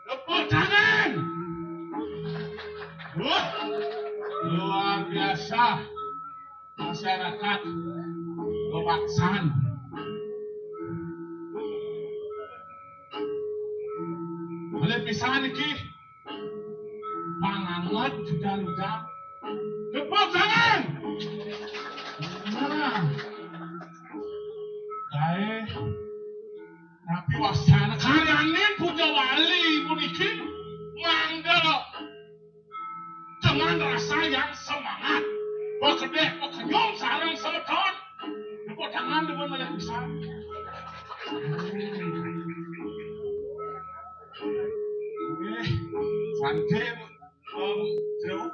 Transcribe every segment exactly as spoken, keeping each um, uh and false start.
Tepuk tangan. Wah, luar biasa masyarakat Kewaksan. Oleh pisan iki pangangot juga ludah. Tepuk tangan. Nah. Kae. Tapi wasana karyanin Puja Wali puniki mangga dengan rasa yang semangat. Bekedek, bekenyum sareng semeton. Tepuk tangan dengan banyak pisan. Nggih, santai. Em, jauh.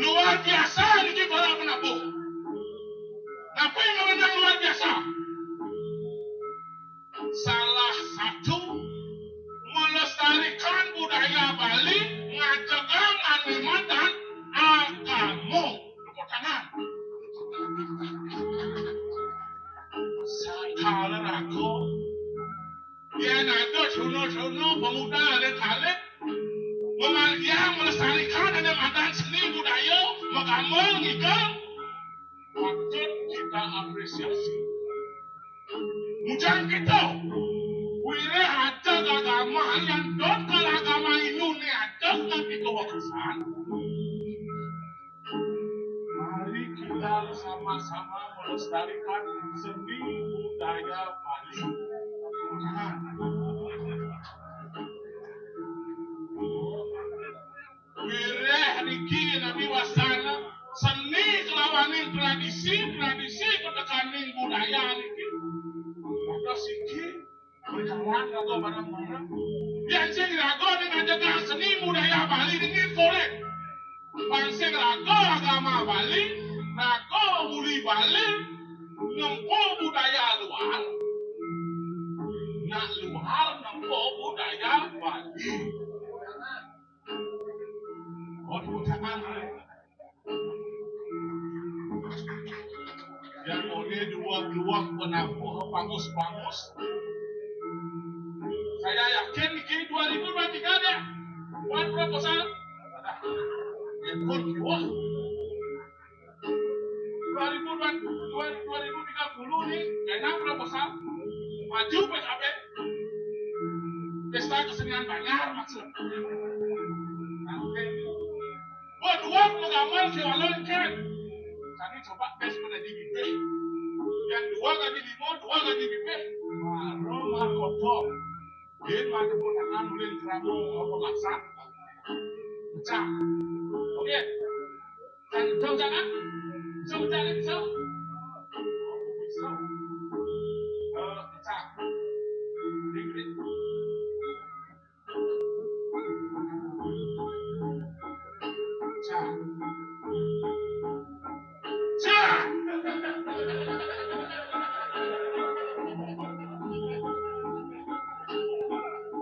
Luar biasa niki para penabuh. Napa yang namanya luar biasa? Salah satu melestarikan budaya Bali, ngajegang animatan agama. Tepuk tangan. Sakala raga Yen ada sono-sono pemuda alit-alit memargiang melestarikan dene madan seni budaya, magama ngiga, patut kita apresiasi. Mujang kita, wireh ada agama yang dot kalau agama Hindu ni ada nang kita wakasan. Mari kita sama-sama melestarikan seni budaya Bali. Wireh niki nabi wasana seni kelawaning tradisi, tradisi petekaning budaya niki. Terus iki Berjalan raga bareng-bareng. Yén sing raga ning ngajegang seni budaya Bali ning ngiring. Pan sing raga agama Bali, raga buli Bali, nempuh budaya luar. Nak luar nempuh budaya Bali. Oh, tepuk tangan. Yang oleh dua-dua penabuh bagus-bagus. Saya yakin di dua ribu dua tiga deh. Buat proposal. Repot jiwa. Dua ribu dua, dua, dua ribu tiga puluh nih, enak proposal. Maju P K B. Pesta kesenian Banjar maksud. Nah, oke. Buat dua penggambar si Walon kan. Kami coba tes pada di bibir. Yang dua kali lima, dua kali bibir. Baru mah kotor. Dia mah tepuk tangan ulin keramo apa masak. Pecah. Oke. Kan jauh jangan. Jauh jangan jauh. Jauh. Eh, pecah. Ring, ring. Cak. Cak.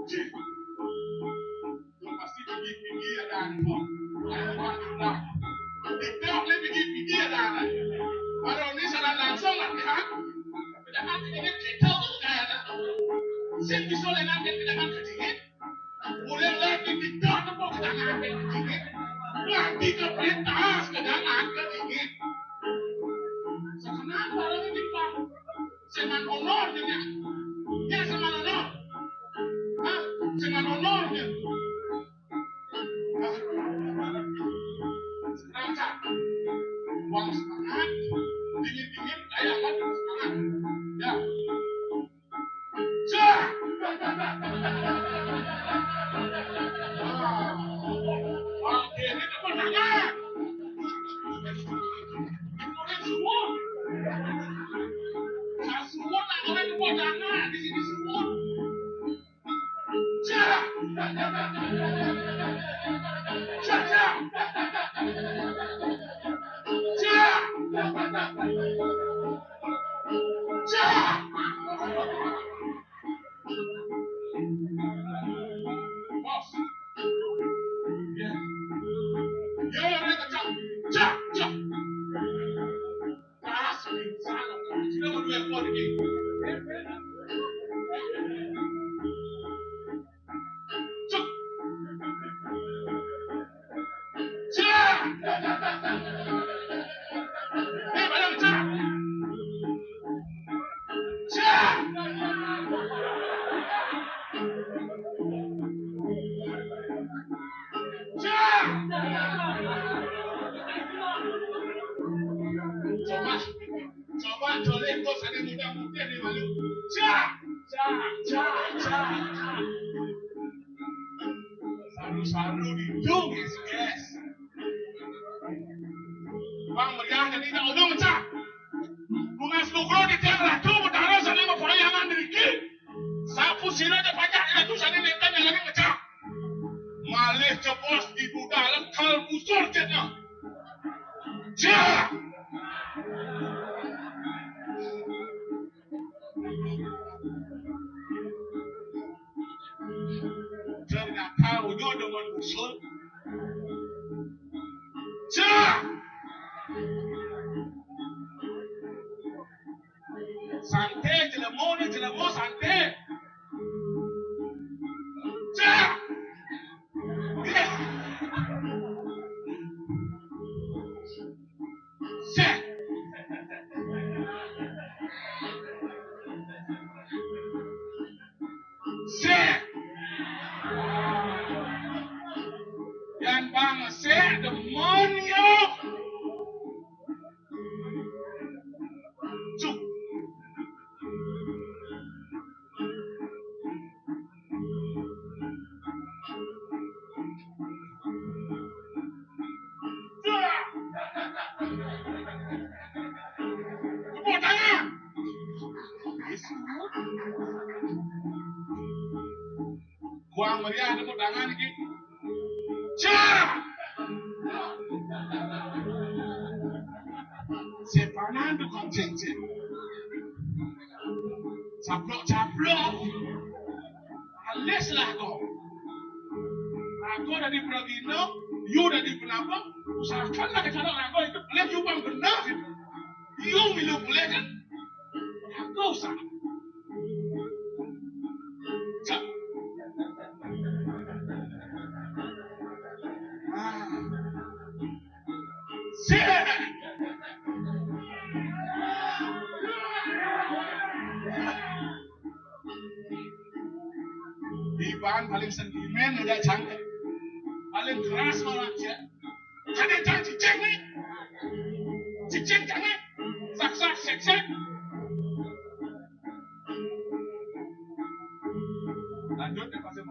Cik. Pasti tinggi-tinggi ada angkot. Angkot sudah. Di truk ni tinggi-tinggi ada anak. Baru ni salah langsung lah, ya. Jangan ini kita tu kaya ada. Sing bisa lenang dia jangan kecil. Mulai lagi kita tepuk tangan dia kecil. Nanti ke pentas ke jangan kecil. Sekarang baru ni, Pak. Seman honor dia. Ya, seman honor. Hah? Seman honor dia. Hah? Sekarang, Cak. Uang semangat. Dingin-dingin, kayak apa semangat. Ya. Cak. Wah, ini tepuk tangan. Ini suwun. Saya suwun, nak kawin tepuk tangan. Di sini suwun. Cak. Cak, cak. Cak. Cak. Bos. Ya. Ya, ya, ya, cak. Cak, cak. Keras, pingsan. Sini mau dua ekor ini. Cuk. Cak. Eh, barang, Cak. Cak. Cak. Coba. Coba joleh kok sane muda putih nih malu. Cak, cak, cak, cak, cak. Saru-saru di dong, guys, guys. Bang meriah jadi tak odong, Cak. Bunga sukro di tiang ratu, betara sane mau poyangan diriki. Sapu sira aja pajak ratu sane nenten yang lagi ngecak. Malih cepos di budal kal busur cetnya. Cak. Ternyata udah dengan usul. Cak. Santai, jelema ni jelema santai. Cak. Seh. Seh. Yan bang seh demen yo. Cuk. Tepuk tangan. Yang meriah tepuk tangan iki. Cak! Sepanan tukang cincin. Caplok-caplok. Alis lah kok. Aku dadi pragina, yu dadi penapa? Usahakan lah kecana aku itu pelih yu bang benar. Yu milu pelih kan? Aku usah. Cak. Ah. Sik. Iban paling sentimen ngajak cangkep. Paling keras malah cek. Ada cang cicing nih. Cicing cangkep. Sak sak sek sek. Lanjut ya pasti.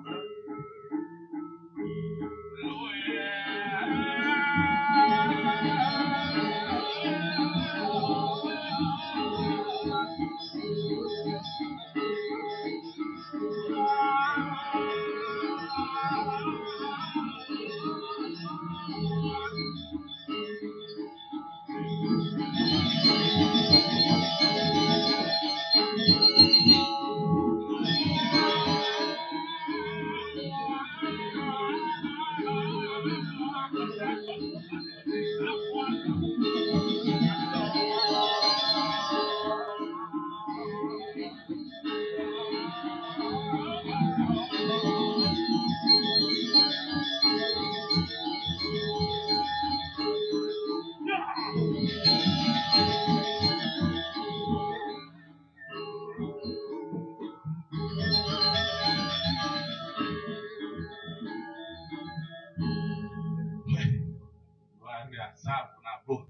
Luar biasa penabuh.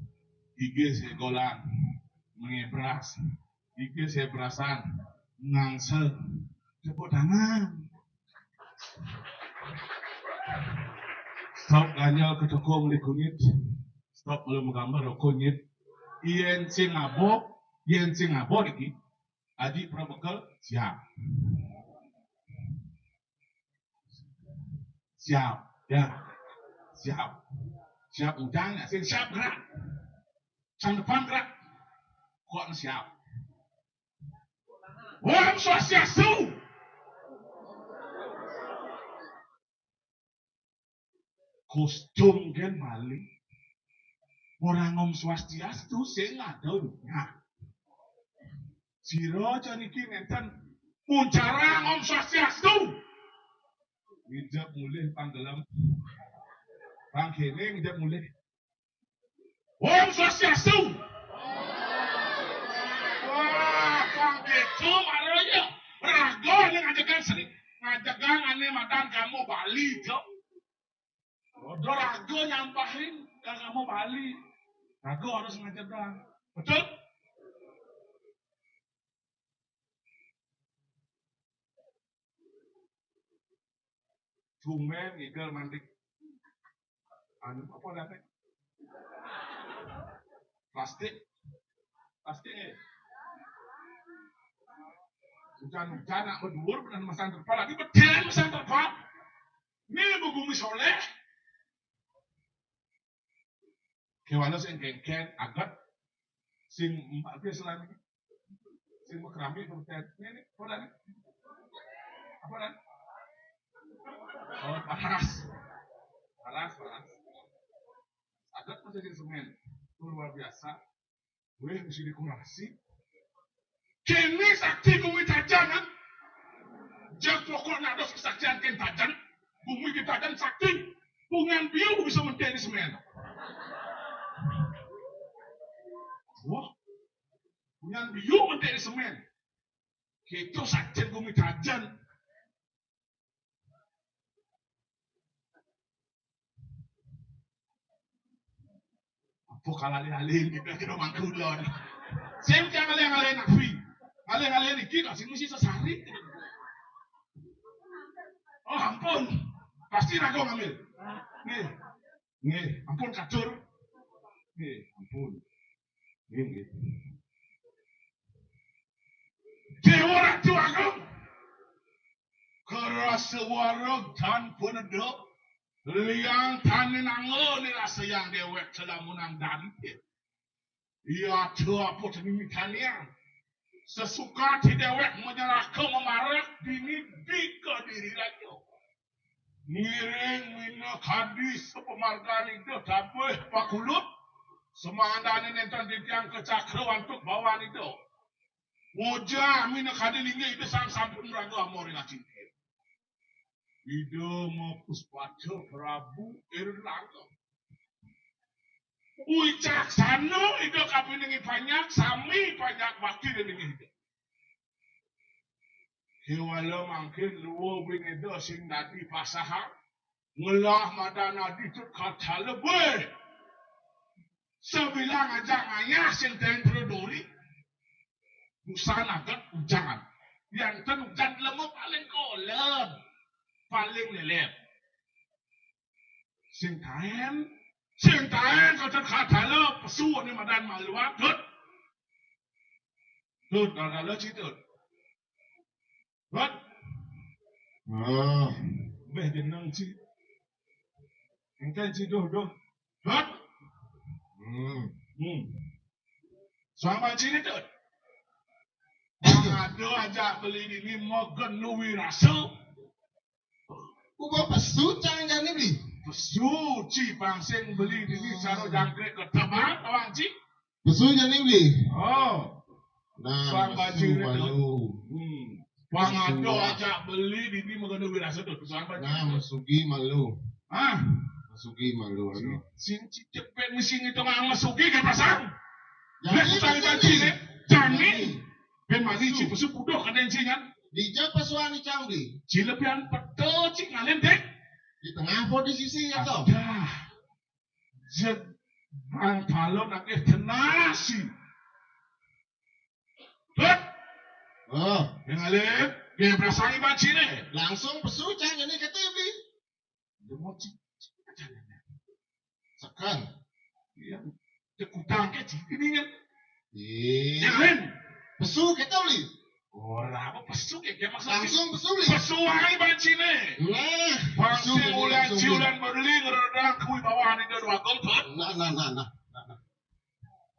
Gigih segolan mengebras. Iki saya perasan ngangsel. Tepuk tangan. Stop ganjal ke toko beli kunyit. Stop belum gambar kunyit. Yen sing abok, yen sing abok iki. Adik Pro Bekel siap. Siap, ya. Siap. Siap udang, ya. Sing siap gerak. Sang depan gerak. Kok siap? Om Swastiastu. Kostum kan maling. Orang Om Swastiastu sing ada dunia. Sira aja niki ngenten. Muncarang Om Swastiastu. Ngidap mulih panggelem. Panggene ngidap mulih. Om Swastiastu. Wah, kang gitu maraya. Raga ning ngajegang seni. Ngajegang ane madan kamu Bali, Cok. Rodo raga nyampahin kang kamu Bali. Raga harus ngajegang. Betul? Tumben ngigel mandik. Anu apa namanya? Plastik. Plastik, eh. Hujan-hujan nak berdua benar masang terpal lagi bedel masang terpal. Ini bu bumi soleh. Kewana sing kengken agat sing mbak ke selami. Sing mau keramik tuh tet. Ini, ini, apa dah nih? Apa dah? Oh, panas. Panas, panas. Agat masih di semen. Itu luar biasa. Weh, mesti dekorasi. Kene sakti bumi tajan, kan? Jek pokok nak dos kesaktian ken tajan. Bumi di tajan sakti. Pungan biu bisa menteni semen. Wah. Pungan biu menteni semen. Kita sakti bumi tajan. Apa kalali-ali ini kira-kira mangkulon. Sing jangan alih-alih nafi. Alih-alih niki kok sing mesti sesari. Oh, ampun. Pasti ragu ngambil. Nih. Nih, ampun kacur. Nih, ampun. Nih, nih. Dewa Ratu Agung. Karasa wareg tan paneda, liang tan nangga nirasayang dewek salamunang dadi. Iya, ada apa tani mitaniang. Sesuka ti dewek menyerahka mamarak dini di kediri raja. Ngiring minakadi sapamargan Ida tabih pakulut, semangandane nenten titiang kacakra antuk bawan Ida. Ngujah minakadi linggih Ida sang sampun maraga amor ring acingkir. Ida mapuspaca Prabu Erlangga. Wicaksana Ida kapining i panjak, sami panjak bakti ring Ida. Kéwala mangkin lua buin Ida sing dadi pasahang, ngelah madan adi tut katala beh. Sabilang ajak ngayah sing ten pradori. Busan aget ujan. Yan ten ujan lema paling kolem. Paling lelep. Sing taén, sing taén kata katala pesu ané madan malu tut. Tut, katala ci tut. Tut. Ah, beh jeneng ci. Engken ci duh duh. Tut. Hmm. Hmm. Suang banci né tut. Pang ada ajak beli dini magena wirasa. Uga pesu cang jani beli. Pesu ci pang sing beli dini cara jangkrik ketebang tawang ci. Pesu jani beli. Oh. Nah, suang banci né tut. Malu. Hmm. Pang ada ajak beli dini magena wirasa tut. Suang banci. Nah, masugi malu. Hah? Masugi malu anu. Sing ci cepet mesti ngitung ama sugi kan pasang. Jani. Nah, suang banci né. Jani. Bén mani ci pesu puduh kadén ci nyan. Dija pesuan icang beli. Ci lebihan peta ci ngalih dik. Di tengah apa di sisi ya to? Adah. Jeg bang pala nagih tenasi. Tut. Oh. Yang ngalih, dia berasai banci né. Langsung pesu cang jani kata beli. Dia mau ci. Sekan. Iya. Cekutang ke ci ini kan. Iya. Yang lain. Pesu kita beli. Ora apa pesu ke, ke maksud. Langsung pesu beli. Pesu wae banci né. Nah, pesu beli, ulan langsung beli. Ciulan berli ngeredang kewibawaan Ida Dwagung tut. Nah, nah, nah, nah.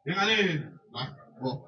Yang lain. Nah, oh.